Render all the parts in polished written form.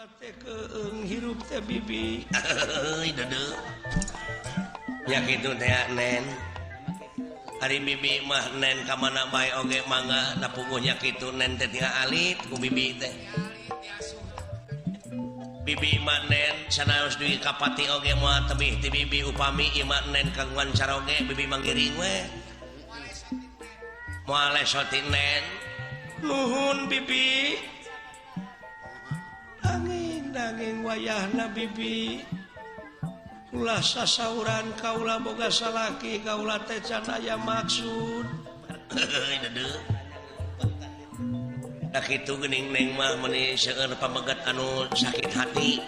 Kaula teh keung hirup teh bibi. Euy deudeuh. Nya kitu teh Nen. Ari bibi mah Nen ka mana bae oge mangga da puguhnya kitu Nen teh tinggal alit ku bibi teh. Bibi mah Nen sanaos dugi ka pati oge moal tebih ti bibi upami ieu mah Nen kagungan caroge bibi manggiring we. Moal leso ti Nen. Nuhun bibi. Nanging nanging wayahna bibi. Ulah sasauran kaula boga salaki kaula teh can aya maksud. Deudeuh. Da kitu geuning Neng mah meuni seueur pameget anu sakit hati.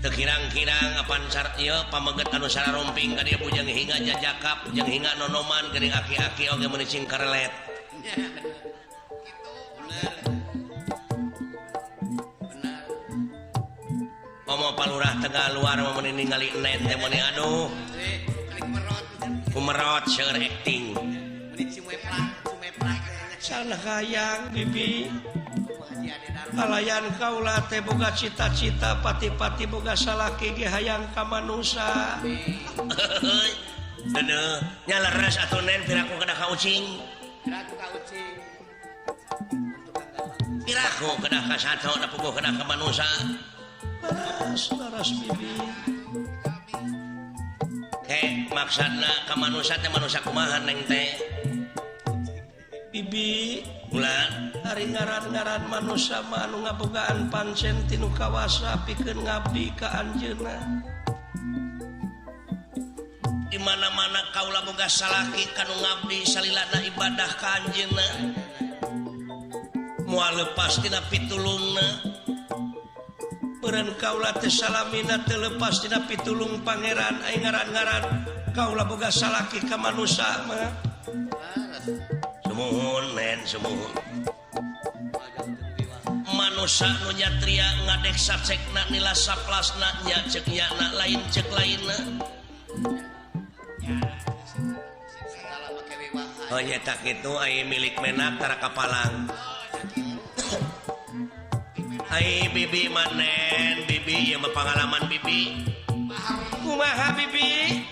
Teu kirang-kirang apan ieu pameget anu sararomping ka dieu bujang hinga jajakap, bujang hinga nonoman geuning aki-aki oge meuni cing karelet. Komo palurah Tegal luar mah meuni ningali Nen teh meuni aduh. Kumerot seueur acting. Sana hayang bibi. Alayan kaula teh boga cita-cita pati-pati boga salaki ge hayang ka manusa. Deudeuh nya leres atuh Nen piraku kedah ka ucing. Piraku ka ucing. Piraku kedah ka sato da puguh kedah ka manusa. Leres leres bibi. Heh maksudna ka manusa teh manusa kumaha Neng teh? Bibi ulah ari ngaran-ngaran manusa mah anu ngabogaan pancen tinu kawasa pikeun ngabdi ka anjeunna. Di mana-mana kaula boga salaki kanu ngabdi salilana ibadah ka anjeunna. Moal lepas tina pitulungna. Beureun kaula teh salamina teu lepas tina pitulung pangeran ai ngaran-ngaran kaula boga salaki ka manusa mah. Sumuhun Nen sumuhun. Manusa nu nyatria ngadek sacekna nila saplasna nya ceuk nyana lain ceuk lainna. Oh nya tak kitu ai milik menak tara kapalang. Ai bibi mah Nen bibi ieu mah pangalaman bibi. Kumaha bibi?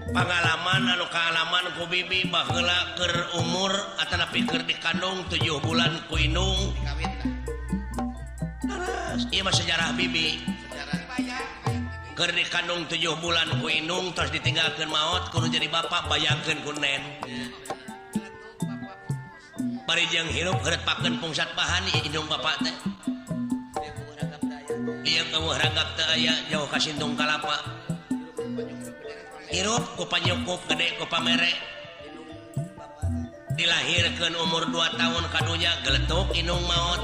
Pangalaman anu kaalaman ku bibi baheula keur umur atanapi keur dikandung 7 bulan ku indung. Leres ieu mah sejarah bibi. Keur dikandung 7 bulan ku indung terus ditinggalkeun maot kudu jadi bapak bayangkeun ku Nen. Bari jeung hirup heureutpakeun pungsat bahan indung bapak teh. Ieu eueuh ragap teu aya jauh ka sintung kalapa. Hirup ku panyukup gede ku pamere. Dilahirkeun umur 2 tahun kadunya geletuk indung maot.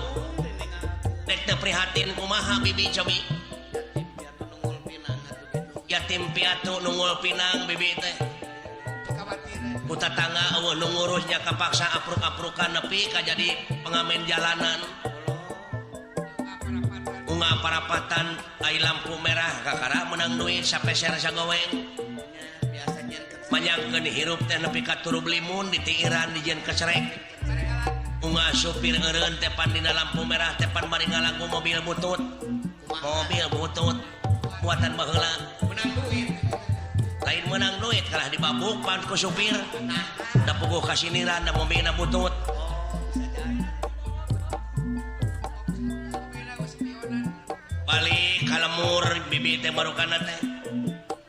Dek teu prihatin kumaha bibi cobi. Yatim piatu nunggul pinang bibi teh. Ku tatangga eueuh nu ngurusnya kapaksa apruk-aprukan nepi ka jadi pengamen jalanan. Unga parapatan ai lampu merah kakara menang duit sapeser sagoweng. Manyangkeun hirup teh nepi ka turub limun ditiiran dijieun kecerek. Unga supir eureun teh pan dina lampu merah teh pan bari ngalagu mobil butut. Mobil butut buatan baheula. Menang duit. Lain menang duit kalah dibabuk pan ku supir. Da puguh kasiniran da mobilna butut. Balik ka lemur bibi teh barukana teh.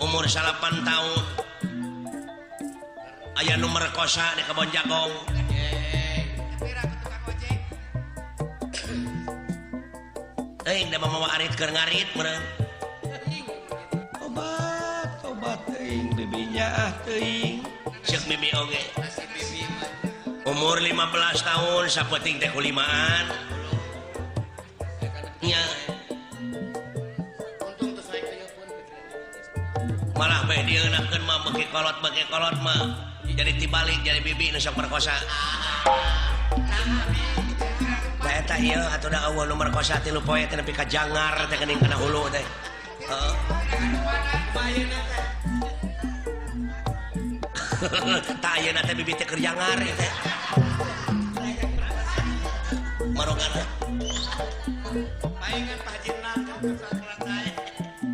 Umur 8 tahun. Aya nu merkosa di kebon jagong. Teuing da mamawa arit keur ngarit meureun. Obat, obat teuing bibinya ah teuing. Ceuk bibi oge. Umur 15 tahun sapeuting teh kulimaan. Nya. Malah beh dieunakeun mah beuki kolot mah. Jadi tibalik jadi bibi nu sok merkosa. Da eta ieu atuh da eueuh nu merkosa 3 poe teh nepi ka jangar teh geuning kana hulu teh. Heeh. Tah ayeuna teh bibi teh keur jangar ieu teh. marukana.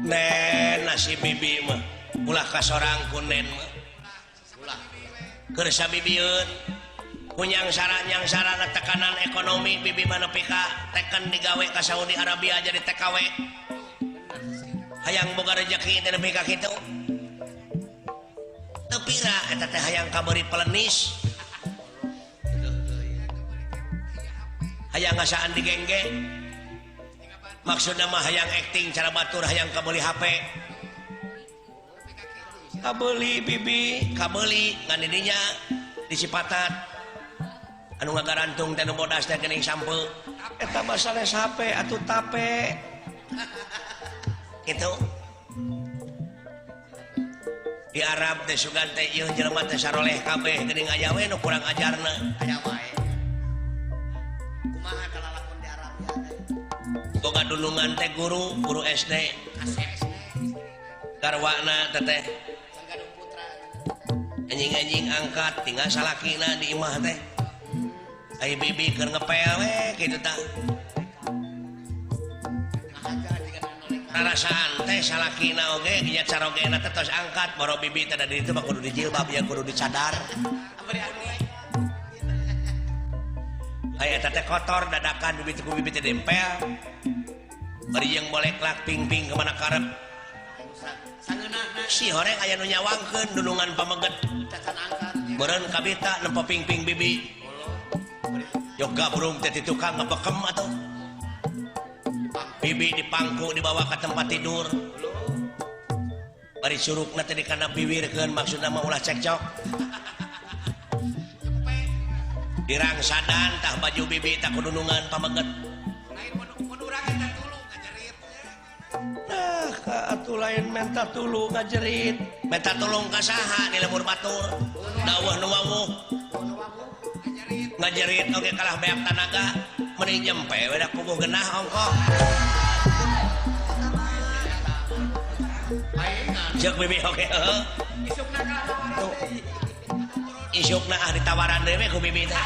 Nen nasib bibi mah ulah kasorang ku nen mah. Keur sabibieun kunyang sarana tekanan ekonomi bibi mah nepi ka teken digawe ka Saudi Arabia jadi TKW. Hayang boga rejeki teh nepi ka kitu. Teu pira eta teh hayang kabeuri pelenis. Hayang ngasaan digengge. Maksudna mah hayang acting cara batur hayang kabeuli HP. Kabeuli bibi, kabeuli ngan didinya di Cipatat. Anu ngagarantung teh nu bodas teh geuning sampeu. Eta mah sanes HP atuh tape. Kitu. Di Arab teh sugan teh ieu jelema teh saroleh kabeh geuning aya we nu kurang ajarna. Aya wae. Kumaha kalalakon di Arab ya teh? Boga dulungan teh guru, guru SD. Garwana teh teh. Anjing-anjing angkat tinggal salakina di imah teh. Ai bibi keur ngepel we kitu tah. Rarasaan teh salakina oge nya carogena teh tos angkat boro bibi teh da di ditu mah kudu dijilbab ya kudu dicadar. Aya eta teh kotor dadakan bibi teh ku bibi teh dempel. Bari jeung boleklak ping-ping ka mana karep. Si horeng aya nu nyawangkeun dulungan pameget. Meureun kabita nempo ping-ping bibi. Yoga burung teh di tukang ngebekem atuh. Bibi dipangku dibawa ke tempat tidur. Bari surukna teh dikana biwirkeun maksudna mah ulah cekcok. Dirangsadan tah baju bibi tah kudunungan pameget. Nah, ka atuh lain menta tulung ngajerit. Menta tulung ka saha di lembur batur. Daweuh nu wawuh. Ngajerit oge kalah beak tanaga mending jempe we da puguh genah ongkoh. Jeung bibi oge heuh. Isukna ah ditawaran deui we ku bibi teh.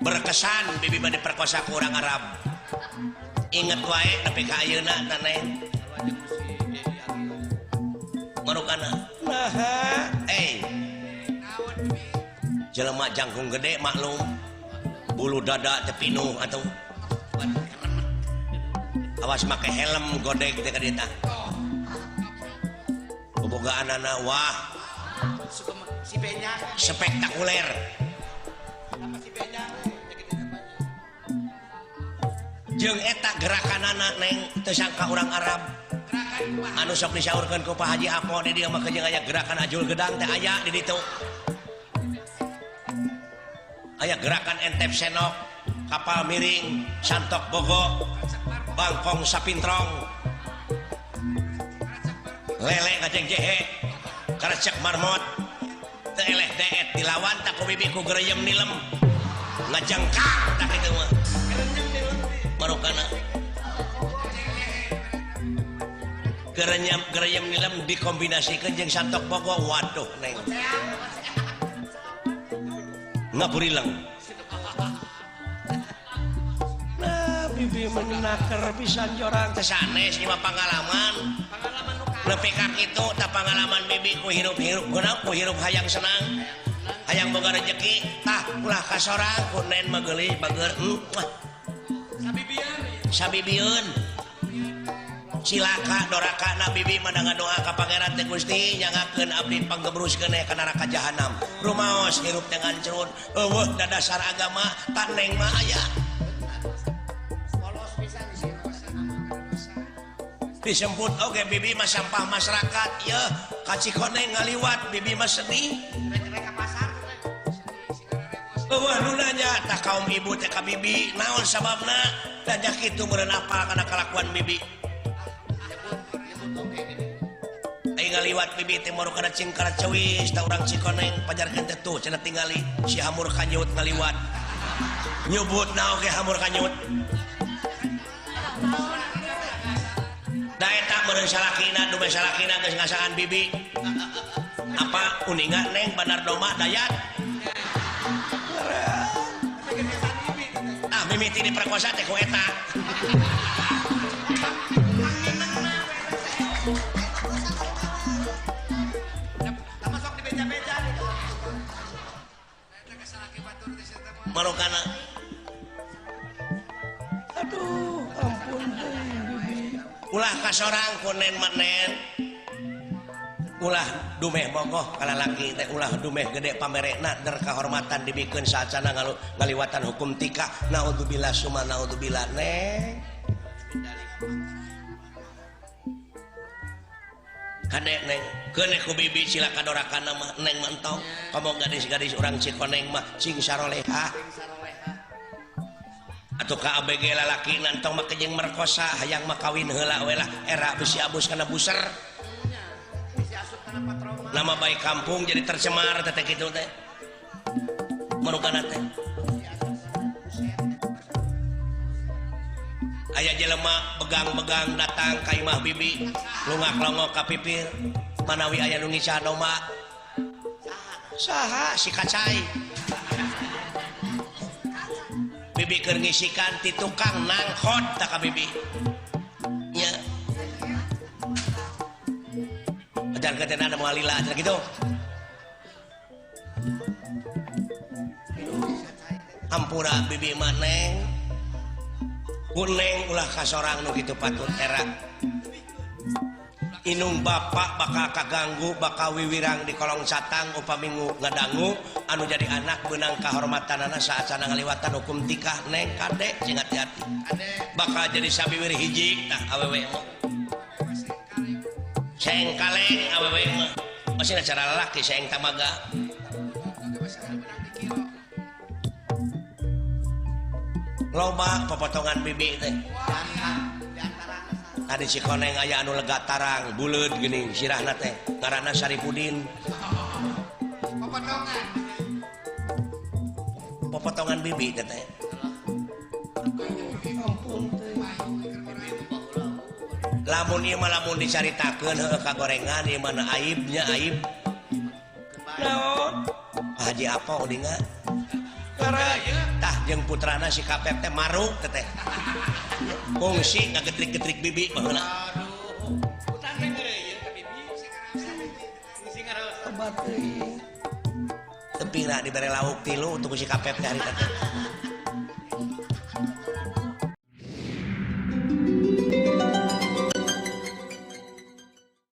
Berkesan bibi mah diperkosa ku urang Arab. Inget wae nepi ka ayeuna teh neng. Marukana. Naha, jelema jangkung gede maklum. Bulu dada teh pinuh atuh. Awas make helm godeg teh ka dieu tah. Bobogaanana wah. Spektakuler. Jeung eta gerakanana neng teu sangka urang Arab. Anu sok disaurkeun ku Pak Haji Apo di dieu mah jeung aya gerakan ajul gedang teh aya di ditu. Aya gerakan entep senok, kapal miring, santok bogo, bangkong sapintrong, lele ngajeng jehe, karecek marmot, teu eleh deet dilawan tak ku bibi ku gereyem nilem, ngajengkak tak kitu mah. Marukana. Gereyem nilem dikombinasikeun jeung santok bogo, waduh neng. Ngaburileng. Nah, bibi menaker pisan jorang teh sanes ieu mah pangalaman. Nepi ka kitu tah pangalaman bibi ku hirup-hirup guna ku hirup hayang senang. Hayang boga rejeki tah ulah kasorang ku nen mah geulis bager. Sabibieun. Cilaka doraka na bibi mah ngadoa ka Pangeran teh Gusti nyangakeun abdi panggebruskeun ka neraka jahanam. Rumaos hirup teh ngancrun eueuh da dasar agama tak neng mah aya. Disemput oge bibi mah sampah masyarakat yeuh ka Cikoneng ngaliwat bibi mah sedih. Eueuh nu nanya tah kaum ibu teh ka bibi naon sababna da nya kitu meureun apal kana kalakuan bibi. Aing ngaliwat bibi teh moru kana cingkara cewis tah urang Cikoneng pajarkeun teh tuh cenah tingali si hamur kanyut ngaliwat. Nyebutna oge hamur kanyut. Da eta meureun salakina dumeh salakina geus ngasaan bibi. Apa uninga neng bandar domba dayat. Ah mimiti diperkosa teh ku eta. Marokana. Aduh, ampun bibi. Ulah kasorang ku nen manen. Ulah dumeh bogoh ka lalaki teh ulah dumeh gede pamerekna der kahormatan dibikeun saacana ngaliwatan hukum tikah. Naudzubillah summa naudzubillah neng. Kade neng keun ku bibi cilaka dorakana mah neng mantong komo gadis-gadis urang Cikoneng mah sing saroleha atuh ka ABG lalaki nantong mah jeung merkosa hayang mah kawin heula we lah era bisi abus kana buser nama baik kampung jadi tercemar teh kitu teh marukana teh aya jelema begang-begang datang ka imah bibi lungak-longok ka pipir manawi aya nu ngisah domba saha si kacai bibi keur ngisikan ti tukang nangkot ta ka bibi nya ajar katena ada moal lila ajar kitu ampura bibi mah neng kuneng ulah kasorang nu kitu patut era inung bapak bakal kaganggu bakal wiwirang di kolong satang upami ngadangu anu jadi anak beunang kahormatanana saacana ngaliwatan hukum tikah neng kade sing hati-hati bakal jadi sabiwir hiji tah awewe mah seng kaleng awewe mah masih cara lalaki seng tamaga loba popotongan bibi teh tadi Cikoneng aya anu lega tarang buleud geuning sirahna teh ngaranna Saripudin popotongan popotongan bibi teh teh ampun teh lamun ieu mah lamun dicaritakeun heueuh kagorengan ieu mah aibnya aib naon Haji apa uninga tah jeung putrana si Kapep teh maruk teh teh kungsi ngagetrik-getrik bibi baheula aduh utang teh ngeureuyeuh ka bibi sing ngaraos obat teuing teu pira dibere lauk tilu untuk si Kapep teh harita teh.